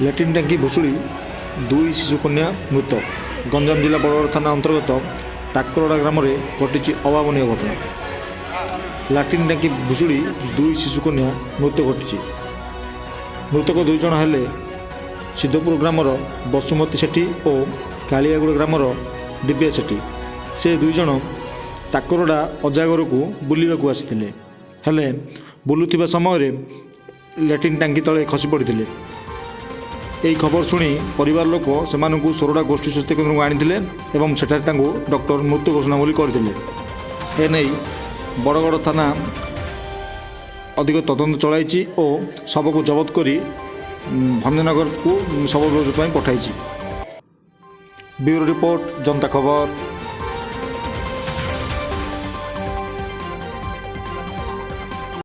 Latrine ଟାଙ୍କି ଭୁଶୁଡ଼ି ଦୁଇ ଶିଶୁକନ୍ୟା ମୃତ। ଗଞ୍ଜାମ ଜିଲ୍ଲା ବଡ଼ଗଡ଼ ଥାନା ଅନ୍ତର୍ଗତ ତାକରଡ଼ା ଗ୍ରାମରେ ଘଟିଛି ଅଭାବନୀୟ ଘଟଣା। ଲାଟ୍ରିନ୍ ଟାଙ୍କି ଭୁଶୁଡ଼ି ଦୁଇ ଶିଶୁକନ୍ୟା ମୃତ୍ୟୁ ଘଟିଛି। ମୃତକ ଦୁଇ ଜଣ ହେଲେ ସିଦ୍ଧପୁର ଗ୍ରାମର ବସୁମତୀ ସେଠୀ ଓ କାଳିଆଗୁଡ଼ା ଗ୍ରାମର ଦିବ୍ୟା ସେଠୀ। ସେ ଦୁଇ ଜଣ ତାକରଡ଼ା ଅଜାଘରକୁ ବୁଲିବାକୁ ଆସିଥିଲେ। ହେଲେ ବୁଲୁଥିବା ସମୟରେ ଲାଟ୍ରିନ୍ ଟାଙ୍କି ତଳେ ଖସି ପଡ଼ିଥିଲେ। ଏହି ଖବର ଶୁଣି ପରିବାର ଲୋକ ସେମାନଙ୍କୁ ସୋରଡ଼ା ଗୋଷ୍ଠୀ ସ୍ୱାସ୍ଥ୍ୟ କେନ୍ଦ୍ରକୁ ଆଣିଥିଲେ ଏବଂ ସେଠାରେ ତାଙ୍କୁ ଡକ୍ଟର ମୃତ୍ୟୁ ଘୋଷଣା ବୋଲି କରିଥିଲେ। ଏନେଇ ବଡ଼ଗଡ଼ ଥାନା ଅଧିକ ତଦନ୍ତ ଚଳାଇଛି ଓ ଶବକୁ ଜବତ କରି ଭଞ୍ଜନଗରକୁ ଶବ ବ୍ୟବଚ୍ଛେଦ ପାଇଁ ପଠାଇଛି। ବ୍ୟୁରୋ ରିପୋର୍ଟ, ଜନତା ଖବର।